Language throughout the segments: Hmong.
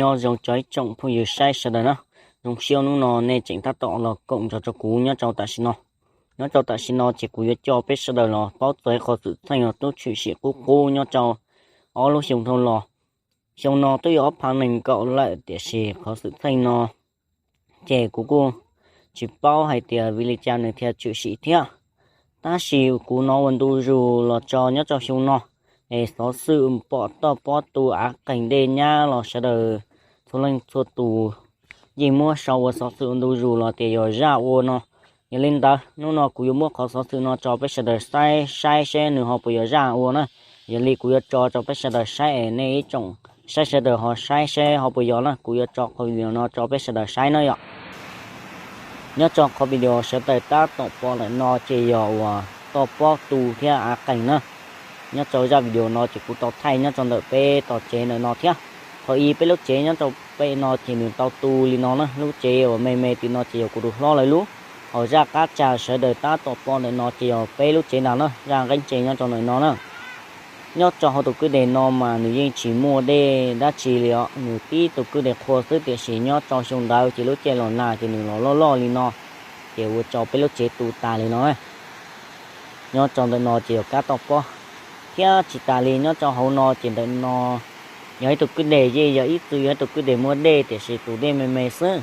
Nyob zoo tsoom phooj ywg saib sawv daws na, zoo siab hnub no nej tseem tab tom los koom nrog rau kuv nyob rau tam sim no. Nyob rau tam sim no ces kuv yuav coj peb sawv daws los paub txog qhov xwm txheej uas tub tshwm sim qub qub nyob rau ob lub xyoo dhau los. Xyoo no twb yog ob phav nees nkaum lawm tiam sis qhov xwm txheej no ces kuv kuj tsis paub hais tias vim li cas nws thiaj tshwm sim thiab. Tab sis kuv hnov ua ntu zus los tso nyob rau xyoo no, es xov xwm pom toj pob tu av qeeg dej nyab los sawv daws txhua leej txhua tus yeej muab sau ua xov xwm ua ntu zus los tias yog zaj ua no. Yog li ntawd hnub no kuv yuav muab qhov xov xwm no tso peb sawv daws saib saib seb nws ho puas yog zaj ua na. Yog li kuv yuav tso rau peb sawv daws saib es nej ib tsoom saib sawv daws ho saib seb ho puas yog na. Kuv yuav tso qhov video no tso peb sawv daws saib na yom. Nyob rau qhov video sawv daws tab tom pom ntawm no ces yog uas toj pob tu thiab av qeeg na. Nyob rau zaj video no ces kuv tau thaij nyob rau ntawm peb tom tsev ntawm no thiab. Qhov ib peb lub tsev nyob rau pem no ces nws tau tu li no na, lub tsev uas me me tim no ces yog kuv tus hlob lawv lub. Hos zaj qab tsa sawv daws tab tom pom ntawm no ces yog peb lub tsev ntag na, zaj nqeeb tsev nyob rau ntawm no na. Nyob rau hauv tus kwj deg no mas nws yeej tsis muaj dej dab tsi li os, nws tib tus kwj deg qhua xwb tiam sis nyob rau xyoo ntawd ces lub caij los nag ces nws los loj loj li no, ces ua rau peb lub tsev tu tas li no. Nyob rau ntawm no ces yog kab toj pob, thiab tsis tas li nyob rau hauv no ces ntawm no yog ib tug kwj deg, yeej yog ib txwm yog ib tug kwj deg muaj dej tiam sis tus dej me me xwb.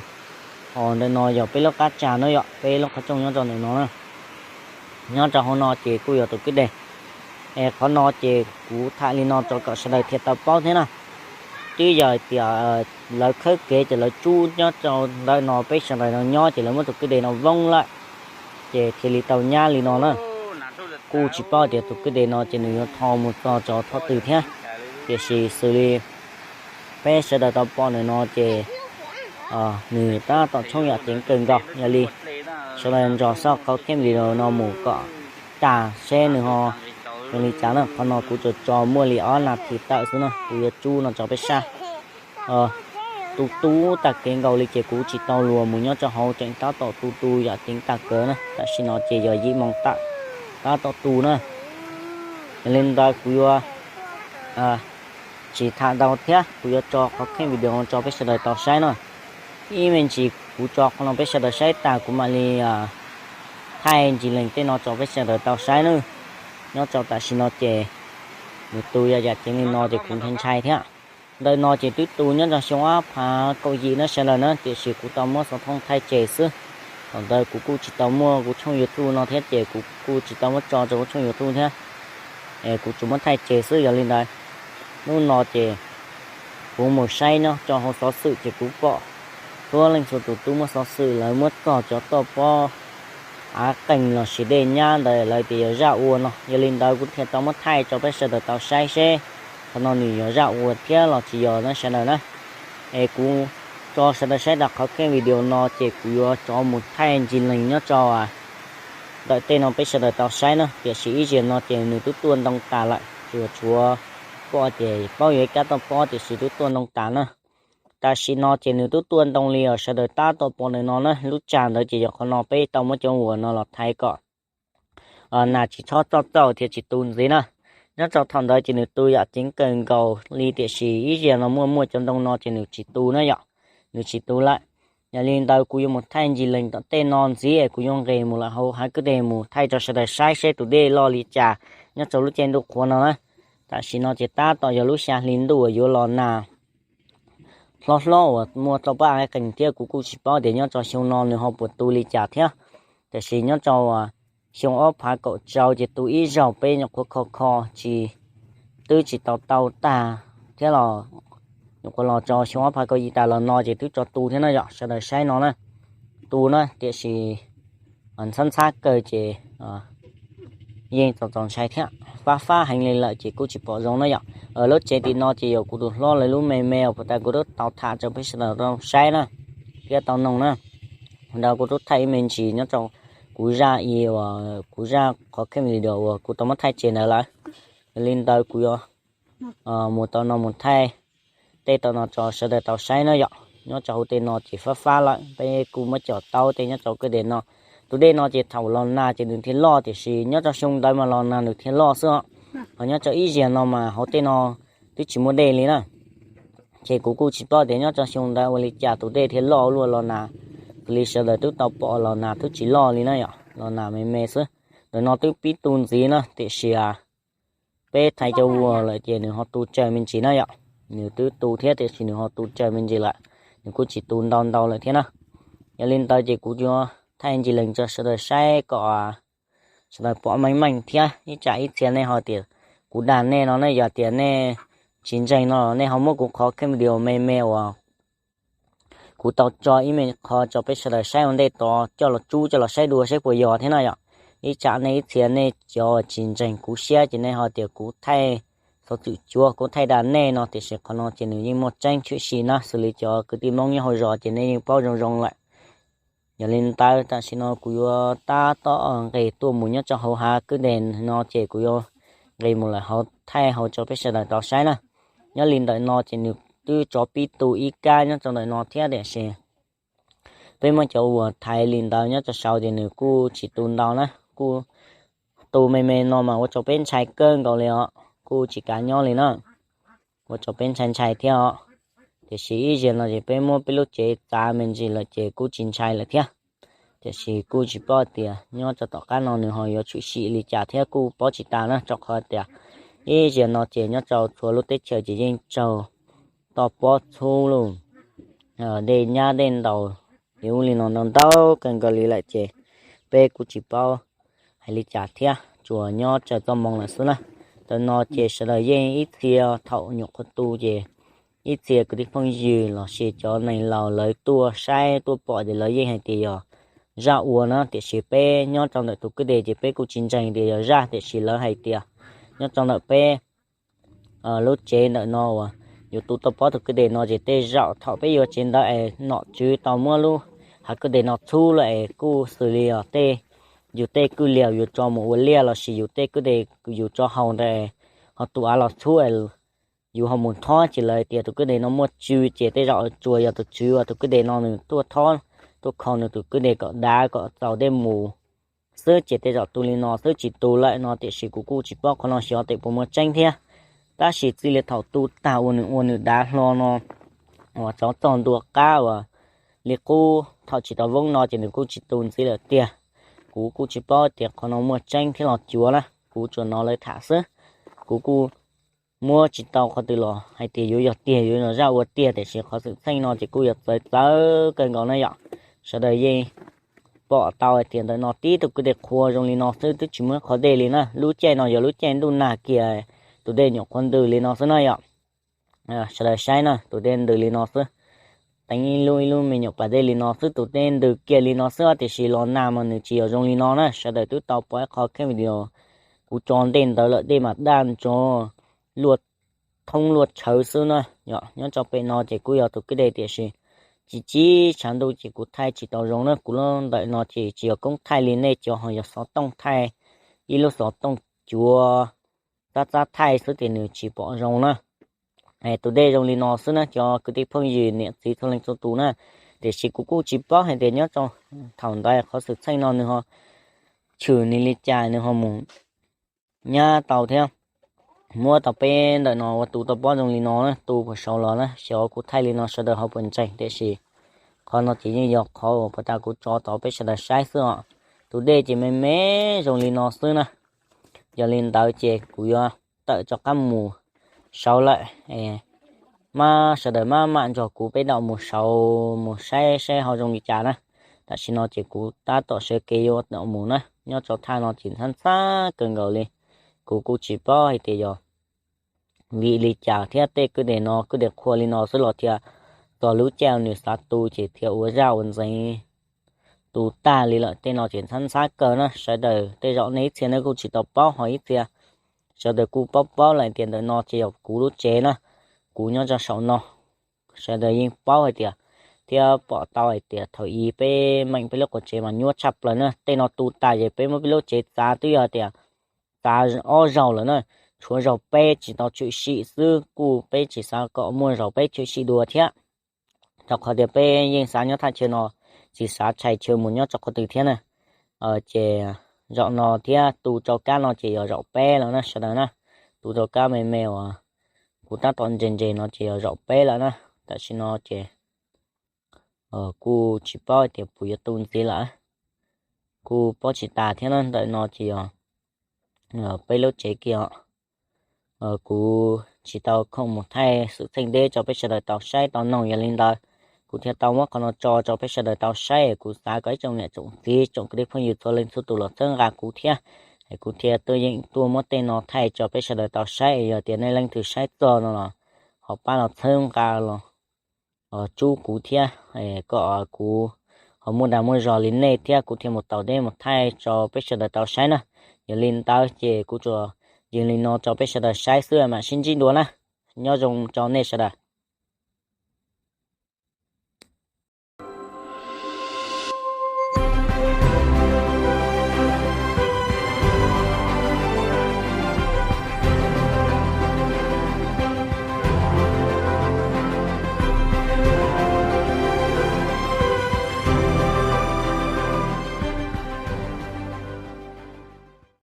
Hos ntawm no yog peb lub qab tsa na yom, peb lub qhov rooj nyob rau ntawm no na. Nyob rau hauv no ces kuj yog tus kwj deg. Es qhov no ces kuv tham li no rau kom sawv daws thiaj tau paub thiab na. Twb yog hais tias lawv khawb kev ces lawv tsub nyob rau ntawm no, peb sawv daws no nyob ces lawv muab tus kwj deg no voob lawm, ces thiaj li tau nyab li no na. Kuj tsis paub tias tus kwj deg no ces nws yuav tho mus txog rau thaum twg thiab, tiam sis xws li peb sawv daws tau pom ntawm no ces nws tab tom tshoob yam ceev kawg nkaus. Yog li sawv daws nrog saib qhov clip video no mus kom tag seb nws ho zoo li cas na. Qhov no kuv tsuas tso muaj li ob nas this tawm xwb na, kuv yuav tsub no rau peb saib. Tu tu tag kev nkaus li ces kuv tsis tau luag mus nyob rau hauv, tseem tab tom tu tu yam ceev tag kev na. Tam sim no ces yog yim moos tawm tab tom tu na. Yog li ntawd kuv yuav tsis tham ntau thiab, kuv yuav tso qhov clip video no rau peb sawv daws tau saib na. Ib me ntsis kuv tso qhov no peb sawv daws saib tas kuv mam li thaij ntsis lees tej no rau peb sawv daws tau saib na. Nyob rau tam sim no ces nws tu yam yam ceev li no ces kuv ntshai ntshai thiab. Ntawm no ces twb tu nyob rau xyoo ob phav kaum yim na sawv daws na, tiam sis kuv tau muab xov tooj thaij tseg xwb. Thaum ntawd kuv kuj tsis tau muaj kuv tshooj YouTube no thiab ces kuv kuj tsis tau muab tso rau kuv tshooj YouTube thiab, es kuv tsuas muab thaij tseg xwb. Yog li ntawd hnub no ces kuv mus saib nyob rau hauv xov xwm ces kuv pom txhua leej txhua tus twb muab xov xwm lawv muab txog cov toj pob av qeeg los sis dej nyab ntawd lawv tias yog zaj ua no. Yog li ntawd kuv thiaj tau muab thaij rau peb sawv daws tau saib seb qhov no nws yog zaj ua thiab los tsis yog na sawv daws na. Es kuv tso sawv daws saib tas qhov clip video no ces kuv yuav rov mus thaij ntsis lees nyob rau ntawm tej no peb sawv daws tau saib na. Tiam sis ib zaug no ces nws twb tuaj ntoo tas lawm, tsuas tshuav pom ces paub yog ib kab toj pob tiam sis twb tuaj ntoo tas na. Tam sim no ces nws twb tuaj ntoo li os, sawv daws tab tom pom ntawm no na. Lub tsa ntawd ces yog qhov no peb tau muab cov uas no los thaiv kom nas tsis txhob txoj txauj thiaj tsis tu ntxiv na. Nyob rau thaum ntawd ces nws tu yam ceev kawg nkaus li tiam sis ib zaug no muaj muaj cov ntoo no ces nws tsis tu na yom, nws tsis tu lawm. Yog li ntawd kuv yuav mus thaij ntsis lees tom tej no ntxiv es kuv yuav nqes mus lawm hauv hav kwj deg mus thaij rau sawv daws saib seb tus dej loj li cas nyob rau lub caij ntuj qhuav no na. Tam sim no ces tab tom yog lub xya hli ntuj uas yuav los nag hlob hlob uas muaj toj pob av qeeg thiab, kuv kuj tsis paub tias nyob rau xyoo no nws ho puas tu li cas thiab. Tiam sis nyob rau xyoo ob phav kaum rau ces tu ib zaug peb nyuam qhuav kho kho tsis, twb tsis tau tau tag thiab los nyuam qhuav los rau xyoo ob phav kaum yim tas los no ces twb tso tu thiab na yom, sawv daws saib no na. Tu na tiam sis ntxhab ntxhab kawg ces yeej txaus txaus ntshai thiab, fab fab heev li lawm ces kuj tsis pom zoo na yom. Lub tsev tim no ces yog kuv tus hlob lawv lub me me uas puag ta kuv twb tau tham rau peb sawv daws tau saib na thiab tau noog na. Ntawd kuv twb thaij ib me ntsis nyob rau kuv zaj i uas kuv zaj qhov clip video uas kuv tau muab thaij tseg ntawd lawm. Yog li ntawd kuv yuav mus tau no mus thaij tej tau no rau sawv daws tau saib na yom. Nyob rau hauv tej no ces fab fab lawm, peb kuj muab coj tau tej nyob rau kwj deg no. Tus dej no ces thaum los nag ces nws thiaj loj, tiam sis nyob rau xyoo ntawd mas los nag nws thiaj loj xwb os. Ho nyob rau ib zaug no mas hauv tej no twb tsis muaj dej li na. Ces kuv kuj tsis paub tias nyob rau xyoo ntawd ua li cas tus dej thiaj loj ua luaj los nas, xws li sawv daws twb tau pom los nas twb tsis loj li na yom, los nas me me xwb. Ntawm no twb pib tu ntxiv na tiam sis peb thaiv cov vuas lawm ces nws ho tu tsawg me ntsis na yom. Nws twb tu thiab tiam sis nws ho tu tsawg me ntsis lawm, nws kuj tsis tu ntau ntau lawm thiab na. Yog li ntawd ces kuv yuav thaij ntsis lees rau sawv daws saib kom sawv daws pom meej meej thiab. Ib tsam ib txhia nej ho tias kuv dag nej no ne, yog tias nej tsis ntseeg no nej ho muab kuv qhov kheej video me me uas kuv tau tso ib me qho tso peb sawv daws saib ua ntej tod coj los tsub coj los saib dua saib puas yog thiab na yom. Ib tsam nej ib txhia nej cov tsis ntseeg kuv siab ces nej ho tias kuv thaij xov txwm cuav, kuv thaij dag nej no, tiam sis qhov no ces nws yeej muaj tseeb tshwm sim na, xws li cov kwv tij Hmoob nyob hauv zos ces nej yeej paub zoo zoo lawm. Yog li ntawd tam sim no kuv yuav tab tom nqes tuaj mus nyob rau hauv hav kwj deg no ces kuv yuav nqes mus lawm hauv thaij hauv rau peb sawv daws tau saib na. Nyob li ntawm no ces nws twb tso pib tu ib kab nyob rau ntawm no thiab tiam sis peb muab cov uas thaiv li ntawd nyob rau saud ces nws kuj tsis tu ntau na, kuj tu me me no mas ua rau peb ntshai kawg nkaus li os, kuj tsis kav nyob li na, ua rau peb ntshai ntshai thiab os. Tiam sis ib zaug no ces peb muab peb lub tsev txav me ntsis lawm ces kuj tsis ntshai lawm thiab. Tiam sis kuj tsis paub tias nyob rau tom qab no nws ho yuav tshwm sim li cas thiab kuj paub tsis tas na, rau qhov tias ib zaug no ces nyob rau txhua lub teb chaws ces yeej raug toj pob txhub lub dej nyab dej ntaus li ub li no ntau ntau kawg nkaus li lawm ces peb kuj tsis paub hais li cas thiab, tsuas nyob raws txoj hmoo lawm xwb na. Ntawm no ces sawv daws yeej ib txhia thaum nyuam qhuav tu ces ib txhia kwv tij phooj ywg los sis cov neeg laus lawv tuaj saib tuaj pom ces lawv yeej hais tias yog zaj ua na, tiam sis peb nyob rau ntawm tus kwj deg ces peb kuj tsis ntseeg tias yog zaj, tiam sis lawv hais tias nyob rau ntawm peb lub tsev ntawm no uas yus tu toj pob tus kwj deg no ces tej zaum thaum peb yuav tsev ntawd es nom tswv tau muab lub hav kwj deg no txhub lawm es kuj xws li os tej yus tej kwj liag yus tso mus ua liaj los sis yus tej kwj deg yus tso haus ntawd ho tus av los txhub, yus ho mus thob ces lawv tias tus kwj deg no muaj tswv ces tej zaum tsuas yog tus tswv uas tus kwj deg no nws tuaj thob, tuaj kho nws tus kwj deg kom dav kom txaus dej mus xwb ces tej zaum tu li no xwb tsis tu lawm no, tiam sis kuv kuj tsis paub qhov no xyov tes puas muaj tseeb thiab. Tab sis txij li thaum tu tag uas nws ua nws dav hlo no uas tsov txog ntua qab uas li qub thaum tsis tau voob no ces nws kuj tsis tu ntxiv lawm tiag. Kuv kuj tsis paub tias qhov no muaj tseeb thiab los cuav na, kuv tsuas hnov lawv tham xwb. Kuv kuj muab tsis tau qhov twg los hais tias yuav yog tiag yuav yog zaj ua tiag, tiam sis qhov xwm txheej no ces kuj yog txawv txawv kawg nkaus na yom. Sawv daws yeej pom tau hais tias ntawm no tib tus kwj deg qhuav zoo li no xwb, twb tsis muaj qhov dej li na. Lub caij no yog lub caij ntuj nag kiag, tus dej nyuam qhuav ntws li no xwb na yom. Sawv daws saib na, tus dej ntws li no xwb, teev ib lub ib lub me nyuam pas dej li no xwb, tus dej ntws kiag li no xwb, tiam sis los nag mas nws tsis yog zoo li no na. Sawv daws twb tau pom ib qho kheej video kuv tso ntej ntawd lawm, dej mas daj ntsog luaj thoob luaj tshawv xwb na. Nyob rau pem no ces kuj yog tus kwj deg tiam sis tsis tsib tshav ntuj ces kuv thaij tsis tau zoo na, kuv lub ntawm no ces tsis yog koob thaij li nej cov ho yog xov tooj thaij, ib lub xov tooj cuav txab txab thaij xwb ces nws tsis pom zoo na. Tus dej zoo li no xwb na cov kwv tij phooj ywg niam txiv txhua leej txhua tus na, tiam sis kuv kuj tsis paub hais tias nyob rau thaum ntawd qhov xwm txheej no nws ho tshwm nws li cas nws ho mus nyab tau thiab. Muab tau peb ntawm no ua tu toj pob zoo li no na, tu puas saud los na, xyov kuv thaij li no sawv daws ho puas ntseeg, tiam sis qhov no ces yeej yog qhov uas puas tas kuv tso tau peb sawv daws saib xwb os. Tus dej ces me me zoo li no xwb na. Yog li ntawd ces kuv yuav tawm rov qab mus saud lawm, mas sawv daws maj mam nrog kuv peb tau mus saud mus saib saib ho zoo li cas na. Tam sim no ces kuv tab tom sawv kev yuav tau mus na, nyob rau thaj no ces ntxhab ntxhab kawg nkaus li. Kuv kuj tsis paub hais tias yog vim li cas thiab tej kwj deg no kwj deg qhuav li no xwb los thiaj txog lub caij nws xav tu ces thiaj ua zaj ua ntxeev tu tag li lawm. Tej no ces ntxhab ntxhab kawg na, sawv daws tej zaum nej ib txhia nej kuj tsis tau paub, ho ib txhia sawv daws kuj paub paub lawm tias ntawm no ces yog kuv lub tsev na, kuv nyob rau saum no. Sawv daws yeej paub hais tias thiab pom tau hais tias thaum ub peb meem peb lub qhov tsev mas nyuaj tshaj plaws na, tej no tu tas ces peb muab peb lub tsev txav twb yog tias txav ob zaug lawm na, tshuav zaug peb tsis tau tshwm sim xwb, kuj peb tsis xav kom muaj zaug peb tshwm sim dua thiab, rau qhov tias peb yeej xav nyob thaj chaw no, tsis xav tshais chaw mus nyob rau qhov twg thiab na. Ces zaum no thiab tu rau kab no ces yog zaum peb lawm na sawv daws na, tu rau kab me me uas Kuv tab tom ntses ntses no ces yog zaum peb lawm na. Tam sim no ces kuj tsis paub tias puas yuav tu ntxiv lawm, kuj paub tsis tas thiab na. Ntawm no ces yog peb lub tsev kiag os. Kuv tsis tau khoom mus thaij xwm txheej deb tso peb sawv daws tau saib tau noog, yog li ntawd kuv thiaj tau muab qhov no tso rau peb sawv daws tau saib. Kuv xav kom ib tsoom niam tsoom txiv tsoom kwv tij phooj ywg txhua leej txhua tus los txhawb nqa kuv thiab, es kuv thiaj tuaj yeem tuaj muab tej no thaij tso peb sawv daws tau saib. Yog tias nej leej twg saib txog no los ho pab los txhawb nqa los tsub kuv thiab, kom kuv ho muaj dag muaj zog li nej thiab kuv thiaj mus tau deb mus thaij tso peb sawv daws tau saib na. Yog li ntawd ces kuv tsuas yees li no tso peb sawv daws saib xwb, mam sib ntsib dua na. Nyob zoo rau nej sawv daws.